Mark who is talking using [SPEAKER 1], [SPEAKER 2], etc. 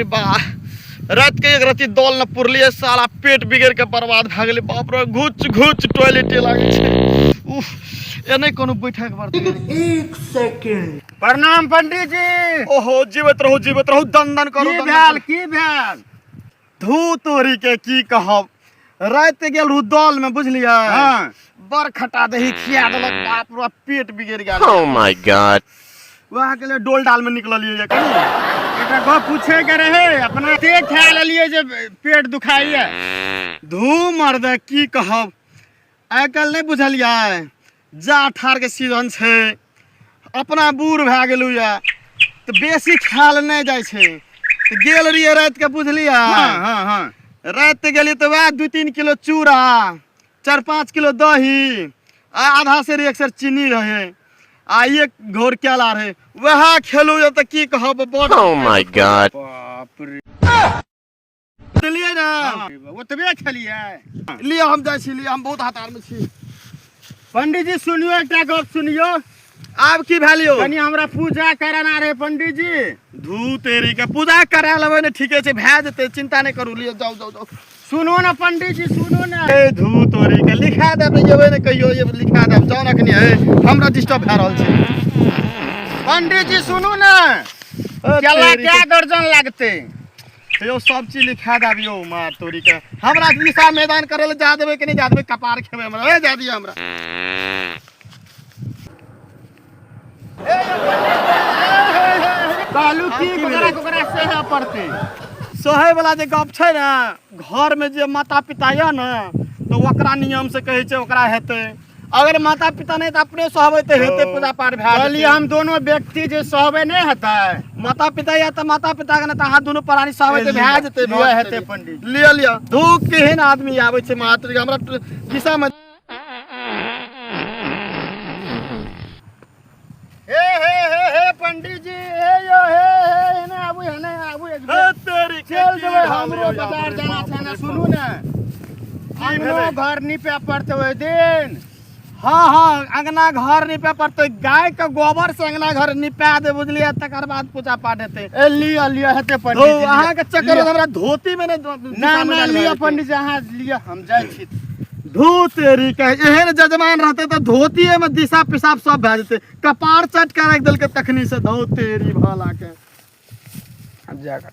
[SPEAKER 1] रे बा, रात के एक रति दल न पुरलिए, साला पेट बिगड़ के बर्बाद भए गेलै। बाप रे, घुच घुच टॉयलेटे लागै छै। उफ, एने कोनो बैठक पड़तै।
[SPEAKER 2] एक सेकेंड।
[SPEAKER 3] प्रणाम पंडित जी।
[SPEAKER 1] ओहो, जीवित रहू, जीवित रहू, दन दन करू।
[SPEAKER 3] की
[SPEAKER 1] दन दन
[SPEAKER 3] भेल?
[SPEAKER 1] करू।
[SPEAKER 3] की भेल?
[SPEAKER 1] धू तोरी के, की कहब, राति गेल रहू दल में, बुझलियै?
[SPEAKER 3] हाँ।
[SPEAKER 1] बड़ खटा दही खिया देलक, बाप रे, पेट बिगड़ गेल।
[SPEAKER 4] Oh my god.
[SPEAKER 1] वएह के लिए डोल डाल में निकललियै कनी।
[SPEAKER 3] एकटा गप पूछे के रहे, अपना ते खा लेलिए जे पेट दुखाइए?
[SPEAKER 1] धू मर्द, की कहब, आइ काल्हि नहि बुझलियै, जा ठार के सीजन छै, अपना बूढ़ भए गेलहुँ यऽ तऽ बेसी खायल नहि जाइ छै। तऽ गेल रहियै रातिके, बुझलियै?
[SPEAKER 3] हाँ हाँ हाँ
[SPEAKER 1] राति गेलियै तऽ वएह 2-3 किलो चूड़ा, 4-5 किलो दही आ आधा सेर एक सेर चीनी रहे आ एक घोर केला रहे, वएह खेलू यऽ तऽ की कहब, बड़
[SPEAKER 4] Oh my god.
[SPEAKER 3] बाप रे।
[SPEAKER 1] बुझलियै ने?
[SPEAKER 3] हाँ, ओतबे खेलिए?
[SPEAKER 1] लिअ, हम जाइ छी, लिअ, हम बहुत हतार में छी।
[SPEAKER 3] पंडित जी, सुनियो, एकटा गप सुनियो।
[SPEAKER 1] आब की भेल यौ?
[SPEAKER 3] कनी हमरा पूजा कराना रहे पंडित जी।
[SPEAKER 1] धू तेरी के, पूजा करा लेबै ने, ठीके छै, भए जेतै, चिंता नहि करू, लिअ, जाउ जाउ जाउ।
[SPEAKER 3] सुनो ना पंडित जी, सुनो ना।
[SPEAKER 1] ए धू तोरी के, लिखा देब ने, जेबै ने कहियो, ये लिखा देब, जाउ ने अखनी, हे हमरा डिस्टर्ब भए रहल छै।
[SPEAKER 3] पंडित जी, सुनू ना।
[SPEAKER 1] ए
[SPEAKER 3] केला
[SPEAKER 1] तेरी
[SPEAKER 3] क्या
[SPEAKER 1] के।
[SPEAKER 3] दर्जन लागते?
[SPEAKER 1] यौ, सब चीज लिखा देब यौ। मार तोरी के, हमरा दिशा मैदान करे ले जा देबै कि नहि जा देबै? कपार खेबै हमरा, ए जा दिअ हमरा।
[SPEAKER 3] कहलू की
[SPEAKER 1] की
[SPEAKER 3] ओकरा
[SPEAKER 1] भेलै?
[SPEAKER 3] ओकरा सहे पड़तै?
[SPEAKER 1] सहै वाला जे गप छै ने, घर में जे माता पिता यऽ ने, तऽ ओकरा नियम से कहै छै, ओकरा हेतै। अगर माता पिता नहि तऽ अपने सहबै तऽ हेतै, पूजा पाठ भए
[SPEAKER 3] कहलियै
[SPEAKER 1] जेतै।
[SPEAKER 3] हम दोनो व्यक्ति जे सहबै, नहि हेतै?
[SPEAKER 1] माता पिता या तऽ माता पिता के, नहि तऽ अहाँ दुनू प्राणी सहबै तऽ भए जेतै।
[SPEAKER 3] लिअ,
[SPEAKER 1] भऽ
[SPEAKER 3] हेतै
[SPEAKER 1] जेतै।
[SPEAKER 3] पंडित।
[SPEAKER 1] लिअ लिअ। धू, केहन आदमी आबै छै मात्र हमरा दिशा में।
[SPEAKER 3] हे हे हे हे पंडित जी, हे यो, हे हे, एने आबू, एने आबू एक बेर।
[SPEAKER 1] तेरी के
[SPEAKER 3] चल
[SPEAKER 1] की
[SPEAKER 3] देबै,
[SPEAKER 1] भेल
[SPEAKER 3] हमरो
[SPEAKER 1] यौ?
[SPEAKER 3] बाजार
[SPEAKER 1] बाप रे
[SPEAKER 3] जाना
[SPEAKER 1] बाप
[SPEAKER 3] छै ने।
[SPEAKER 1] रे
[SPEAKER 3] सुनू
[SPEAKER 1] बाप।
[SPEAKER 3] ने,
[SPEAKER 1] की
[SPEAKER 3] अंगनो
[SPEAKER 1] भेलै?
[SPEAKER 3] घर नीपे पड़तै ओहि दिन।
[SPEAKER 1] हाँ हाँ, अंगना घर निपे पड़तै, गाय के गोबर से अंगना घर निपा दे, बुझलियै? तकर बाद पूजा पाठ हेतै।
[SPEAKER 3] ए लिअ लिअ, हेतै
[SPEAKER 1] धो
[SPEAKER 3] पंडित जी, लिअ।
[SPEAKER 1] अहाँके चक्कर
[SPEAKER 3] लिअ।
[SPEAKER 1] में हमरा धोती में नहि
[SPEAKER 3] ना ना, लिअ पंडित जी, अहाँ लिअ, हम जाइ छी।
[SPEAKER 1] धू तेरी के, एहन जजमान रहते तऽ धोतीये में दिशा पेशाब सब भए जेतै। कपार चटका राखि देलकै तखनी से, धो तेरी भला के।
[SPEAKER 3] आब जा कर।